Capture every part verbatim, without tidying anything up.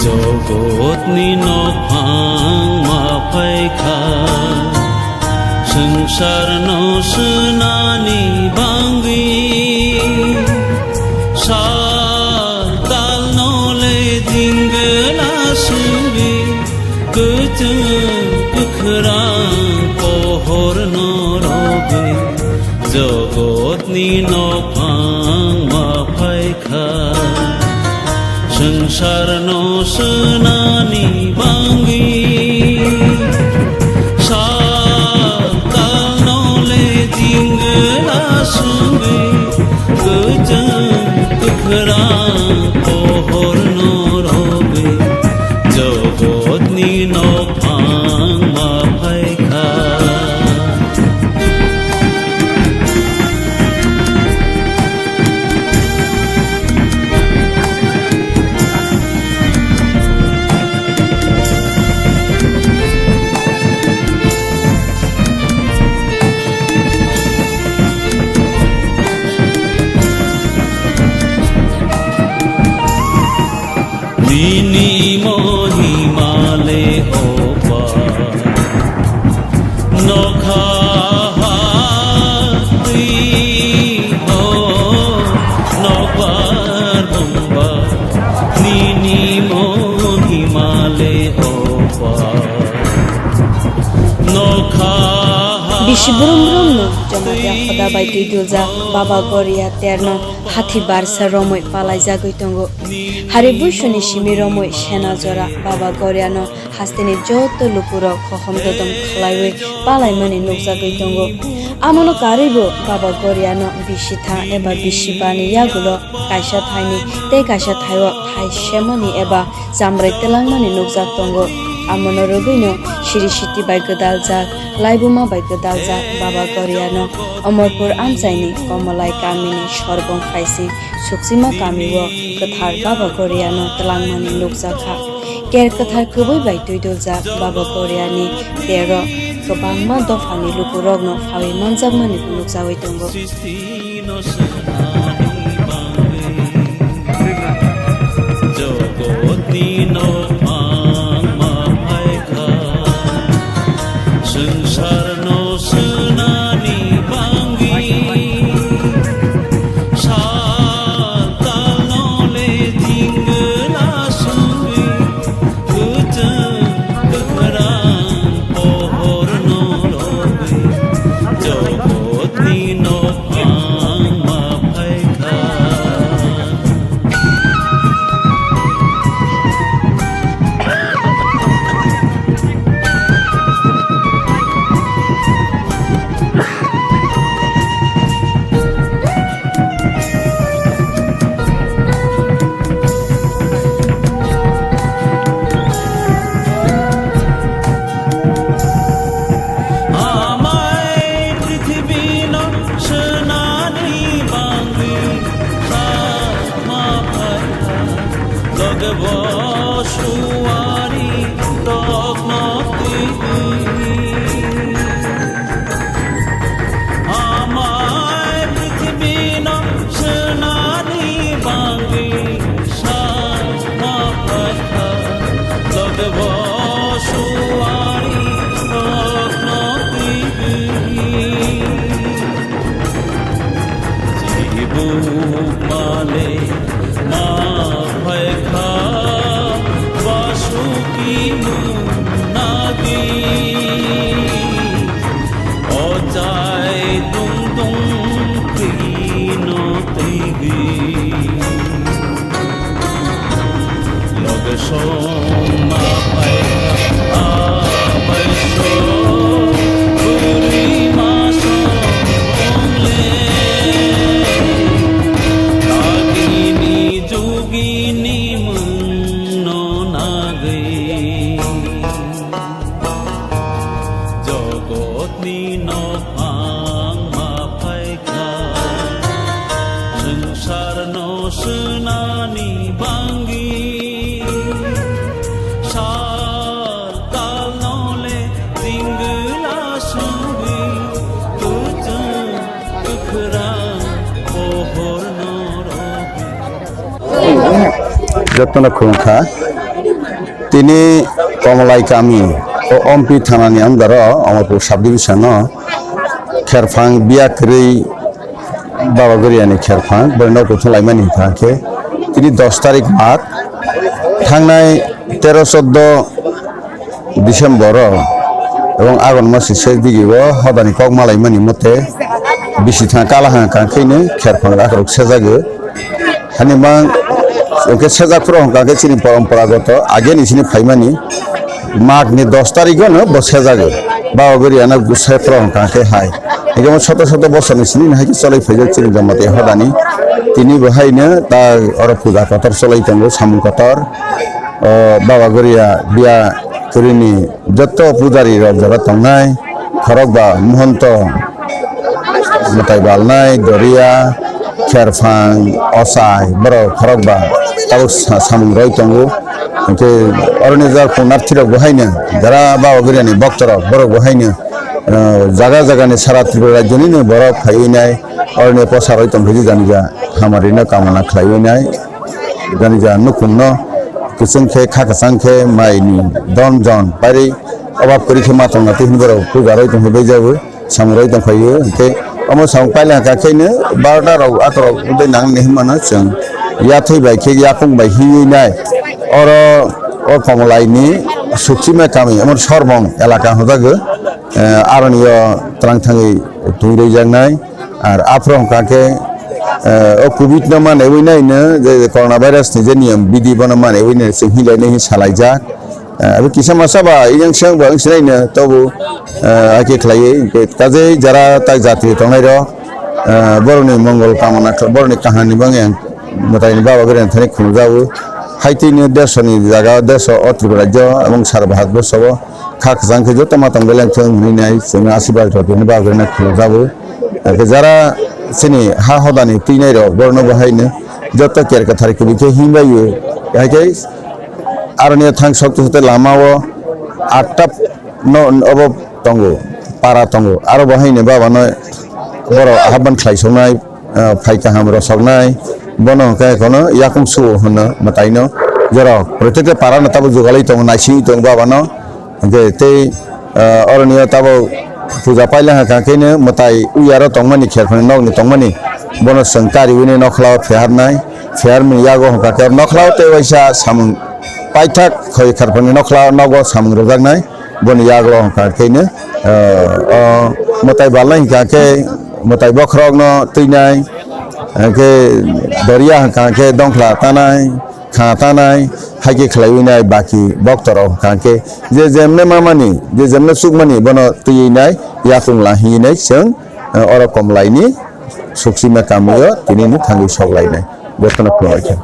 Jogotni nokphang ma phaikha, swngcharno swnani bangwi. Sal talno le jingla sungwi, kwchwng kwkhrang pohorno rogwi, jogotni nokphang ma phaikha. Swngcharno swnani bangwi, sal talno le jingla sungwi, kwchwng kwkhrang pohorno rogwi, jogotni nokphang ma phaikha. Nini mohima le opa nokha hatwi o nokbar bumba. Nini mohima le opa nokha. Bisi brum brum no Jamatia khoda bai twi duljak Baba Goria terno hathi barsa romwi palaijagwi tongo. Hari buisoni simi romwi sena jora Baba Goriano hasteni joto lukurok hohom dodom khlaiwi palaimani nukjagwi tongo. Amono karwibo Baba Goriano bisi tha eba bisi bani yagulo kaisa thaini tei kaisa thaio thai semani eba chamrai twlangmani nukjak tongo. Amono rwgwino siri siti bai gwdaljak, laibuma bai gwdaljak Baba Goriano Omorpur amchaini Komolai kamini Sorbong phaising Suksima kamio kwthar Baba Goriano twlangmani nukjakha. Ker kwthar kwbwi bai twiduljak Baba Goriani tero kwbangma dophani lukurokno phawi manjakmani nukjagwi tongo. Jogotni nokphang ma phaikha, swngcharno swnani bangwi. Sal talno le jingla sungwi, kwchwng kwkhrang pohorno rogwi, jogotni nokphang ma phaikha. Amai prithibino swnani bangwi sakma phaikha, loge bo suari rokno twiwi. Amai prithibino swnani bangwi sakma phaikha, loge bo suari rokno twiwi. Chibuk male ma phaikha, basuki mung nagwi. Jogotni nokphang ma phaikha, swngcharno swnani bangwi. Sal talno le tingwla songwi, kwchwng kwkhrang pohorno rwgwi. Jotono khulumkha. Tini Komolai kami, o Ompi thanani under o, Amarpur subdivision o, kherphang biya kwrwi Baba Goriani kherphang, borok no kuthum laimani hwnkha khe, tini dos tarik March, thangnai tero choddo December o, ebong Agon masi ses digi o hodani kok malaimani mote, bisi thang kala hang kang khe kherphang rok sejagwi. Hani mang, hwnkhe sejak phuru hwnkha khe chini poromporagoto ageni chini phaimani magni dos tarikgono bo sejago. Baba Goriano bwsai phuru hwnkha khe hai. Hwnkhe mo soto soto bosorni sini hai khe cholai phaijak chini Jamatia hodani. Tini bo haino ta oro puja kotor cholai tongo, samung kotor. O Baba Goria biya kwrwini joto pujari rok jora tongnai, khorokba mohonto, mwtai balnai, doria, kherphang, ochai, borok khorokba tabuk sa-, samung roi tongo. Hwnkhe oroni jora punarthi rok bo haino, jara Baba Goriani bokto rok, borok bo haino, eh, jaga jagani sara Tripura rajyonino borok phaiwi nai, oroni posa roi tongkhe janija hamarino kamana khlaiwi nai. Jani ja nukhungno kwchwng khe, kha kwchang khe, mai ni don jon pairi obab kwrwi khe ma tongna twi hwnwi borok puja roi tong phai bai jago, samung roi tong phai o. Hwnkhe omo samung paila hwnkha khe no barota rok akhorok tei nang ni hwnmano chwng yathai bai khe yakung bai hiwi nai. Oro o Komolai ni Suksima kami, omo Sorbong elaka hwnjago, eh, aroni o twlang thangwi twi roi jak nai. Ar aphuru hwnkha khe, eh, o covid no manwi nai no, je, je corona virus ni je niyom bidi bono manwi nai chwng hinlai nai hin salaijak. Eh, abo kisa masa ba yang siang ba wng sinai no tobu, eh, hakhe khlaiwi hwnkhe kajei jara tak jatwi tongnai rok, eh, borokni mongol kamana khlai, borokni kaham ni bagwi ang mwtai ni Baba Goriani thani khulumjago. Haitwi no desho ni jaga, desho o Tripura rajyo ebong sara Bharat borsho o kha kwchang khe joto matang beleng thung hwnwi nai chwng asirwad rw tini Baba Goriano khulumjago. Hwnkhe jara chini ha hodani twinai rok borokno bo haino joto ker kwthar kwrwi khe himbaio. Hai khe aroni thang sokte sokte lama o atta no obo tongo, para tongo. Aro bo haino Baba no borok ahapban khlai soknai. Ah, phai kaham rosoknai, bono hwnkhe kono yakung su hwno mwtaino, jorok protekte parano tabuk jugalwi tongo, naisingwi tongo Baba no, hwnkhe tei, ah, oroni o tabuk puja paila hwnkha khe no mwtai uyaro tongmani, kherphani nokni tongmani, bono chwng kariwi nai nokhlao pheharnai, pheharmani yago hwnkha khe nokhlao tei waisa samung paithak khoi kherphani nokhlao nogo samung rwjaknai. Boni yago hwnkha khe no, eh, o mwtai balnai hwnkha khe mwtai bokhorokno twinai, hwnkhe doria hwnkha khe dongkhla tanai, kha tanai, hai khe khlaiwi nai baki boktorok hwnkha khe je jemne mamani, je jemne chukmani bono twiwi nai yakung la hinwi nai chwng, eh, oro Komlaini Suksima kamio tinini thangwi sok lainai. Jotono khulumbaikha.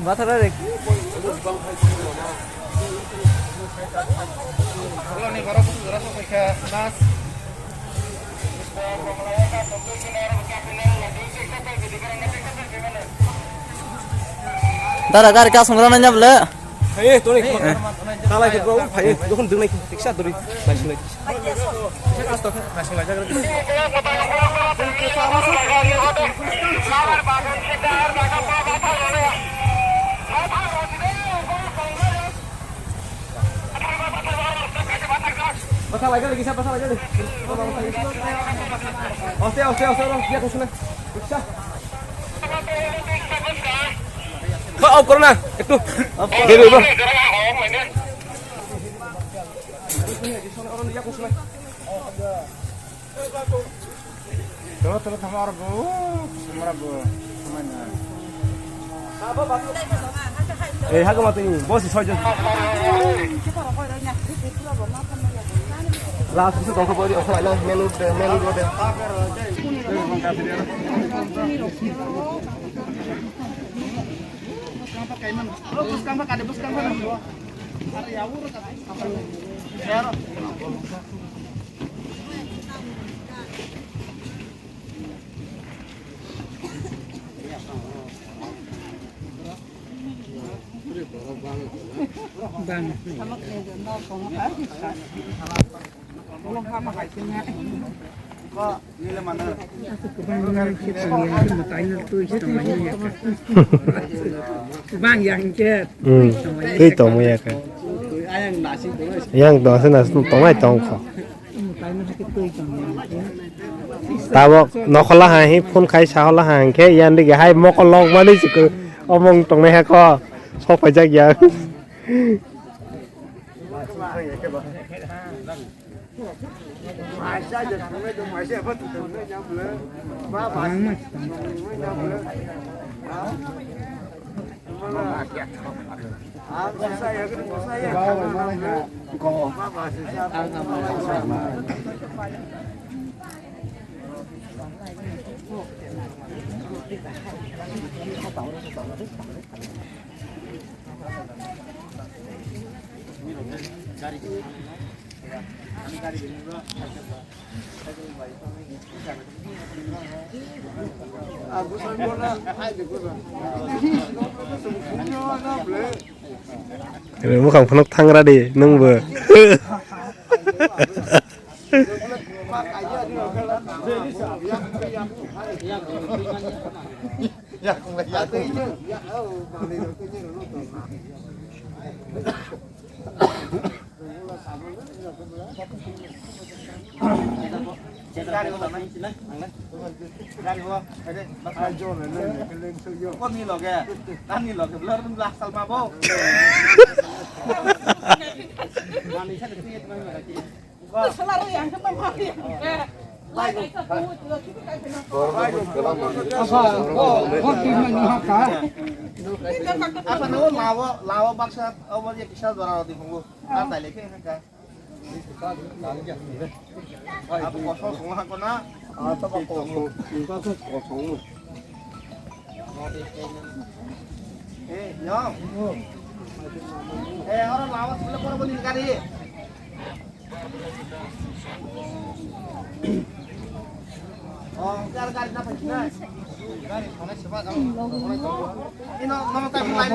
Bathara rek. Dara gari kasong rana nyable. Hai, toni. Talai ke bro, hai, dokon dunai tiksa duri. Bai sunai. Basa lagi lagi, basa lagi lagi. Oste, oste, oste, oste, ya kusuna. Bisa. Kau off karo na, ektu. Off karo. Dede, bro. Tolo, tolo, thama oro bo, thama oro bo, thama na. Eh, hago mati, boss, soi jo. Last, bisa tongkha bori, osa lagi, main road de, main road de. Bang. Bang yang jet. Hmm. Twi tongma ya khe. Yang dong se na tongnai tong kho. Tabok nokhola hai phone khai sahola hai khe yan dige hai mokol lok mani sikhe omong tongnai ha kho sok paijak ya. Mukhang phunuk thangra di nwngbo. Gari o, gari o, gari o. Ko ni loge, ani loge, belum belas salma bo. Mani sa de tuye teman lagi. Apa no lawo, lawo baksa, obo ye kisa dora roti pungu. Ang tai leke ka. Abo kosong songo hako na. Ata ba kosong, inta se kosong. Eh, yo. Eh, oro lawas bole koro boni gari. Oh, gari, gari na pachina. Gari, khone seba jang. Ino, nono tai lai.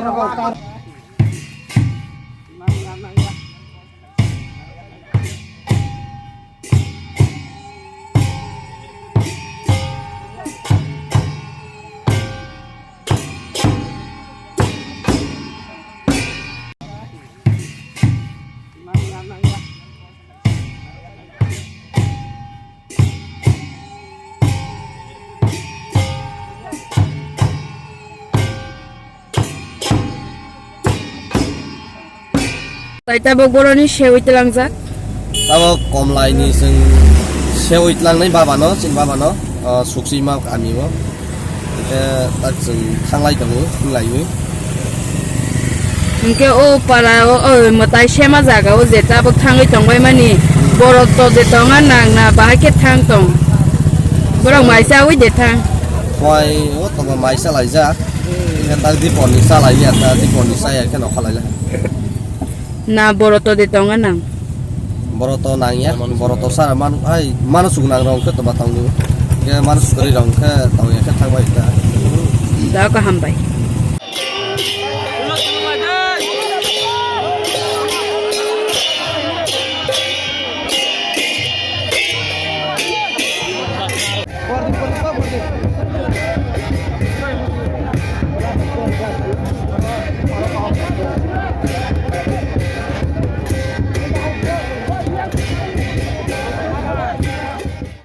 Tai tabok boroni sewi telangjak. Tabok komlaini chwng sewi telangnai babano, chini babano, o, Suksima kamio. Hingke tak chwng thanglai tongo, hinglaiwi. Hingke o para o, o mwtai sema jaga o je tabok thangwi tongbai mani, borok to je tonga nang na bahai khe thang tong. Borok mai chawi de thang. Poi o tongo mai chalaijak. Hingke tak dipor ni chalai ya, ta dipor ni chaya khe nokha lailai. Na boro to de tonga nang. Boro to nang ya, boro to sara man, ai, mano suk nang rong khe to ba tong ni. Ke mano suk ri rong khe tong ya khe thang bai ta. Da ka ham bai.